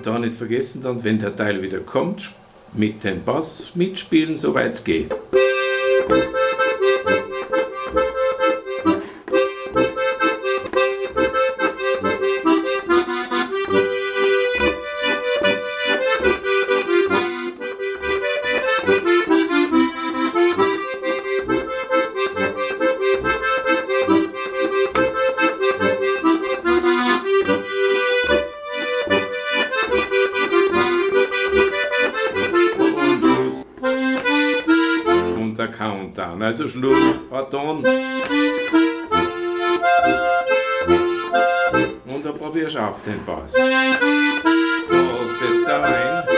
Und da nicht vergessen dann, wenn der Teil wieder kommt, mit dem Bass mitspielen, soweit es geht. Und Schluss. Und der Countdown. Also Schluss, ein Ton. Und da probierst du auch den Bass. Da setzt er ein.